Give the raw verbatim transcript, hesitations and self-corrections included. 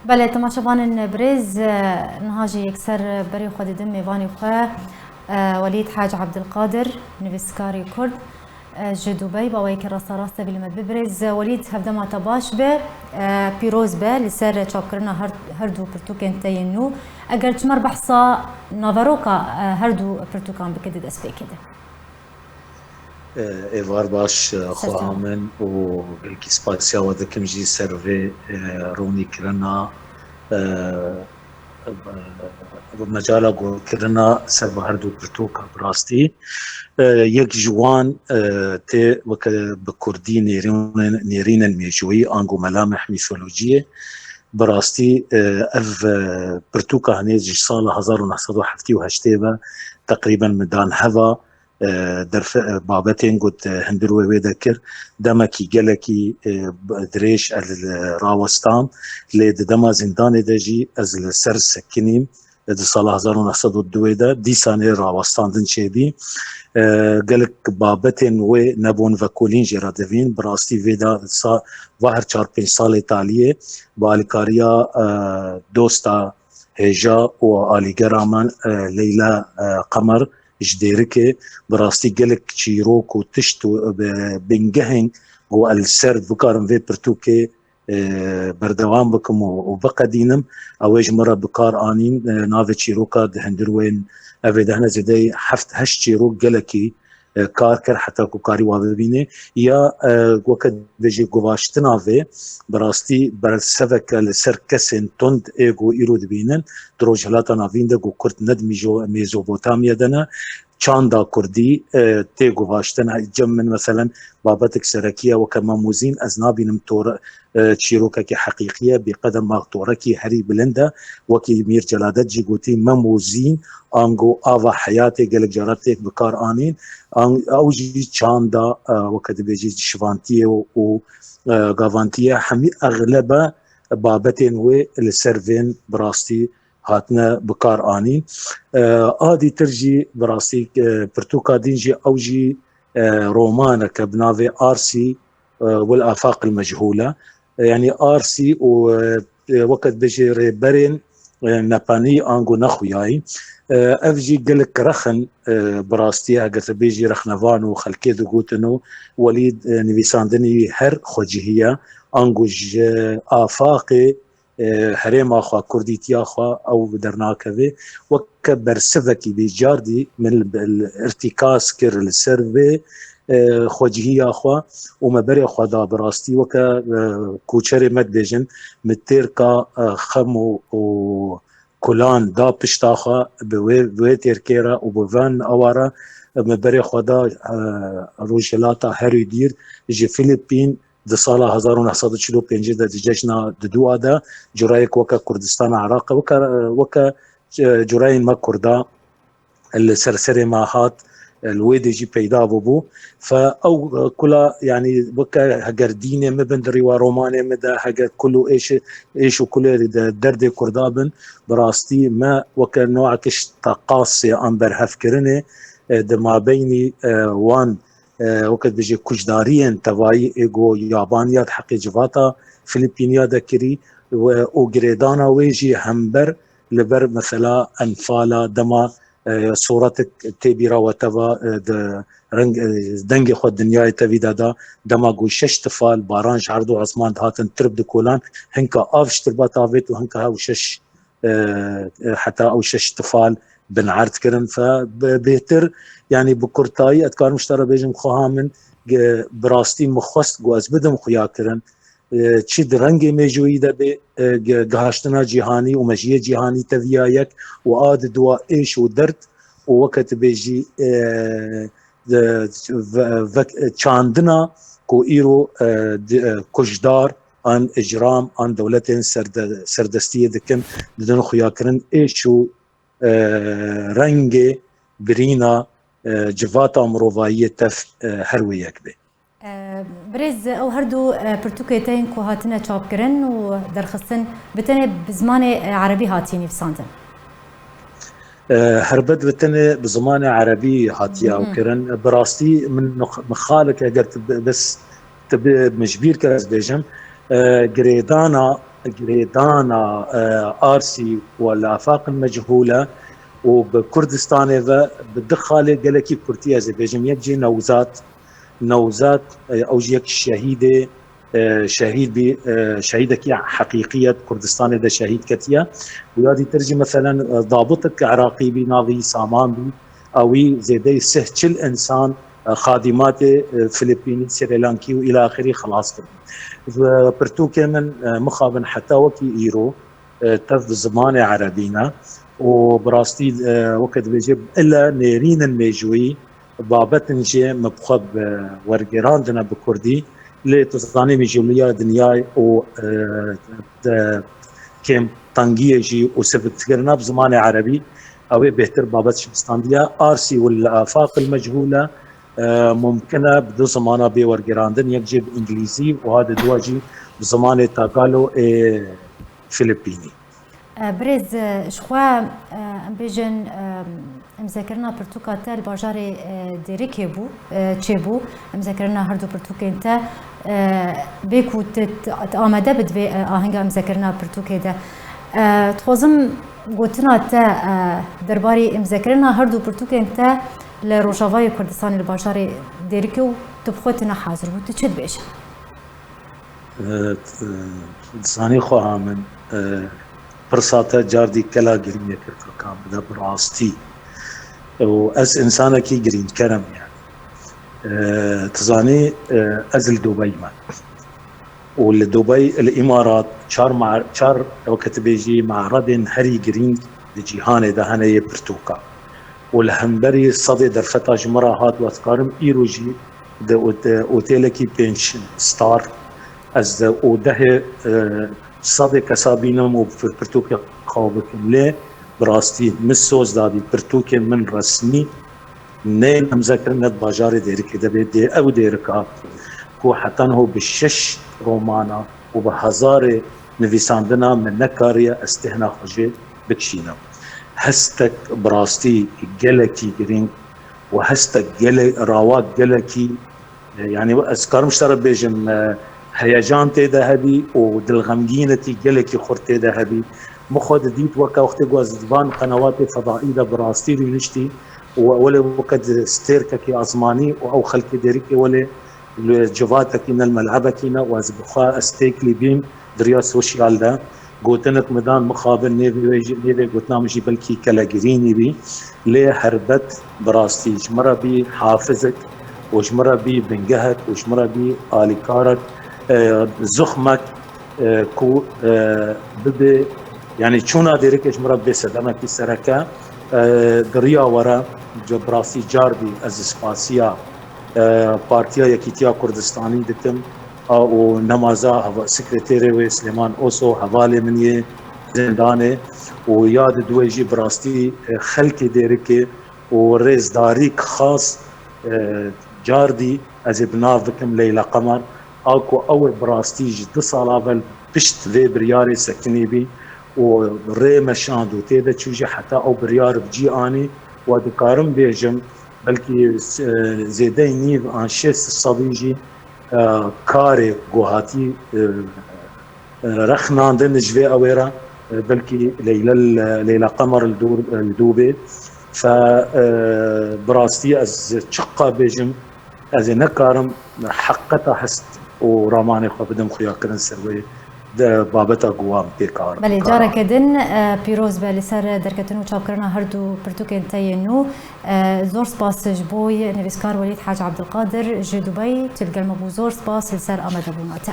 Belê, temaşevanên birêz, e, niha jî yekser berê xwe didim mêvanê xwe, e, Welîd Hac Abdilkadir, nivîskarê Kurd, e, ji Dubey, bi awayekî rasterast tevî li me dibe. Birêz Welîd, hevdema te baş be, e, pîroz be li ser çapkirina her, her du pirtûkên te yên nû. Eger çimer behsa naveroka, e, her du pirtûkan bike di destpêkê de. Êvar baş, xweha min û gelkî spasiya we dikim jî ser vê, e, ronîkirina, e, e, mecala gotkirina ser bi her du pirtûka bi rastî. E, yek ji wan, e, tê weke bi kurdî nêrînên, nêrînên mêjoyî ango melame mîtolojiyê. Bi rastî, e, ev, e, pirtûka hinê ji sala hezar û neh sed û heftê û heştê ve teqrîben min dan heva, e, derfe-, e, babetên got, e, hundir wê wê de kir. Demekî gelekî, e, b-, dirêj ez li rawestam, lê di dema zîndanê de jî ez li ser sekinîm. E, di sala hezar û neh sed û du de dîsanê rawestandin çêbî. E, gelek babetên wê nebûn vekolîn jê re divîn. Bi rastî vê de sa-, va her çar pênc salê taliyê bi alîkariya, e, dosta hêja û alîgera min, e, Leyla, e, Qemer ji Dêrikê, bi rastî gelek çîrok û tişt û, e, bingehên ku ez li ser bikarim vê pirtûkê, e, berdewam bikim û, û biqedînim. Ew ê ji min re bi kar anîn, e, navê çîroka di hundir wên, ev ê de hene zêdeyî heft heşt çîrok gelekî, e, kar kir heta ku karî wa bibînê. Ya, e, weke dibêjî guvaştina vê, bi rastî berseveke li ser kesên tund ê ku îro dibînin, di Rojhilata Navîn de ku Kurd ne di Mîjo-, Mêzopotamya de ne, çanda Kurdî, e, tê guvaştin. Cem min, meselen, babetek serekî ye, weke Mem û Zîn, ez nabînim tore-, e, çîrokekî heqîqî ye, bêqede ma torekî herî bilind e, wekî Mîr Celadet jî gotî, Mem û Zîn, ango ava heyatê gelek cara têk bi kar anîn, an-, ew jî çanda, e, weke dibêjî şivantiyê û, û, e, gavantiyê hemî exlebe babetên wê li ser vên bi rastî hatine bi kar anîn. E, a dîtir jî bi rastî, e, pirtûka din jî ew jî, e, romaneke bi navê Arsî, e, Wel Afaq El Mechûle. E, yanî Arsî û, e, e, weke dibêjî rêberên, e, nepanî ango nexuyayî. E, ev jî gelek rex in, e, bi rastî eger te bêjî rexnevan û xelkê digotin û Welîd, e, nivîsandinî her xwecihî ye. Ango ji afaqê e, herêma xwe, kurdîtiya xwe ew bi dernakeve. Weke bersivekî bêcardî min li, li irtîkas kir li ser vê, e, xwecihiya xwe û me berê xwe da bi rastî weke, e, koçerê me dibêjin, min têrka, e, xem û, û kulan da pişta xwe bi wê, bi wê têrkê re û bi van awa re me berê xwe da, e, rojhilata herî dîr ji Filipîn, di sala hezar û neh sed û çil û pêncî de di cejna Didûa de curayek weke Kurdistana Iraqê, weke, weke, e, curayên me Kurda li ser serê me hat, e, li wê dê jî peyda bûbû. Fe ew, e, kula, yanî weke heger dînê me bin di rîwa romanê me de, heger kul û êş, êş û kulê de derdê Kurda bin, bi rastî me weke noekê ji teqasê an berhevkirinê, e, di mabeynî, e, wan e, weke dibêje kucdariyên tevayî ê ku Yabaniya di heqê civata Filipîniya de kirî we û girêdana wê jî hember li ber mesela Enfala dema, e, sûretik tê bîra we teva, e, di reng, e, dengê xwe dinyayê tevî de da, dema ku şeş tifal baran ji her du esman dihatin tirb dikolan, hinka av ji tirba tavêt û hinka hew şeş e, e, heta ew şeş tifal bin erd kirin. Fe bi-, bêhtir, yanî bi kurtayî, ez dikarim ji te re bêjim, xweha min, e, bi rastî min xwest ku ez bidim xuya kirin. E, çi di rengê mêjoyî de bê, e, ge-, gihaştina cîhanî û mejiyê cîhanî teviya yek û a di dua êş û derd û weke tu bêjî, e, de, ve-, vek-, çandina ku îro, e, di, e, kujdar an icram an dewletên serde-, serdestiyê dikin, didin xuyakirin êş û, e, rengê birîna, e, civata mirovayiyê tev, e, her wê yek bê. E, Birêz, ew her du, e, pirtûkê te yên ku hatine çapkirin û derxistin bi tenê bi zimanê, e, erebî hatiye nivîsandin? E, Herbet bi tenê bi zimanê erebî hatiye ew kirin. Bi rastî min mix-, mixalek eger tu bi-, bes tu bi-, min ji bîr kir ez bêjim, e, girêdana, girêdana, e, Arsî û li afaqin mechûl e û bi Kurdistanê ve bi du xalê gelekî kurtî ez ê bêjim. Yek jî Newzat, Newzat, e, ew jî yek şehîdê, e, şehîd bî, e, şehîdekî heqîqî ye, Kurdistanê de şehîd ketiye. Û ya dîtir jî meselen, e, dabitek Iraqî bî, navê wî Saman bî. Ewî zêdeyî sih çil însan, e, xadîmatê, e, Filipînî, Srî Lankî û îla axirî xilas kirin. Ji pirtûkê min, e, mixabin heta wekî îro, e, tev bi zimanê erebî ne û bi rastî, e, weke dibêje, ile nêrînin mêjûyî, babetin jê min bi xwe bi wergerandine bi kurdî, lê tu zanî mijûliya dinyayê û, e, de kêm tengiyê jî û sivitkirina bi zimanê erebî, ew ê bêhtir babet şikstandiye. Arsî û li afaq il mechûl e, e, mumkin e bi du zimana bê wergerandin, yek jê bi îngilîzî û ha di dua jî bi zimanê Tagalo ê Filipînî. E, birêz, e, ji xwe, e, em bêjin, e, îmzekirina pirtûka te li bajarê, e, Dêrikê bû, e, çêbû. Îmzekirina her du pirtûkên te, e, bê ku tu, tu, tu amade bî di vê, e, ahenga îmzekirina pirtûkê de. E, dixwazim gotina te, e, derbarê îmzekirina her du pirtûkên te li Rojavayê Kurdistanê li bajarê Dêrikê û tu bi xwe tune hazir bû, tu çi dibêjî? E, t-, e, zanî xweha min, e, pirsa te cardî kela girîng ye, kaka, bide bi rastî. Û ez însanekî girîngker im, yani. E, tu zanî, e, ez li Dubey me. Û li Dubey, li Îmarat, çar ma-, çar, weke tu bêjî, me'redên herî girîng di cîhanê de hene yê pirtûka. Û li hemberî sedê derfeta ji min re hat, û ez karim îro jî di ot-, otêlekî pênc star, ez di odehê, e, sedê kesa bînim û pir-, pirtûkê xwe bikim. Lê bi rastî min soz dadî, pirtûkên min resmî neyên îmzekirin, ne di bajarê Dêrikê de bê, dê, ew Dêrika ku heta niho bi şeş romana û bi hezarê nivîsandina min nekariye ez têhna xwe jê bikişînim. Hestek bi rastî gelekî girîng û hestek gele-, rawak gelekî, e, yanî ez karim ji te re bêjim, e, heyecan tê de hebî û dilxemgînetî gelekî xurt tê de hebî. Min xwe didît weke wextê ku ez di van qenewatê fedaî de bi rastî rûniştî û welê weke di stêrkekî ezmanî û ew xelkê Dêrikê welê li civatekî ne, li melebekî ne û ez bi xwe ez têkilî bîm di riya sosyal de. Gotinek min dan mixabin, nêvê wê jî, nêvê gotina min jî belkî kelegirînî bî. Lê helbet bi rastî ji min re bî hafizek û ji min re bî bingehek û ji min re bî alîkarek, e, zuxmek, e, ku, e, bibe, yanî çûna Dêrikê ji min re bê sedemekî sereke, e, di riya we re, bi rastî cardî ez spasiya, e, Partiya Yekîtiya Kurdistanî dikim, a, û nemaza heva-, sekreterê wê Silêman Oso, hevalê min yê zindanê û ya di duwê jî bi rastî, e, xelkê Dêrikê û rêzdarîk xas, e, cardî ez ê bi nav bikim Leyla Qemer, a ku ew ê bi rastî ji du sala vel pişt vê biryarê sekinî bî û rê meşand û tê de çû jî heta ew biryar bi cî anî. We dikarim bêjim, belkî, e, zêdeyî nîv an şêst sedî jî, e, karê ku hatî, e, rexnandin ji vê ewê re, e, belkî Leyla, Leyla Qemer li dûr, li dû bê. Fe, e, bi rastî ez çiqa bêjim, ez ê nekarim heqeta hest û ramanê xwe bidim xuyakirin ser wê de babeta ku wan pê kar. Belê, careke din, e, pîroz be li ser derketin û çapkirina her du pirtûkên te yên nû. E, zor spas ji bo nivîskar Welîd Hacî Abdulkadir ji Dubey, tu li gel me bû. Zor spas li ser amadebûna te.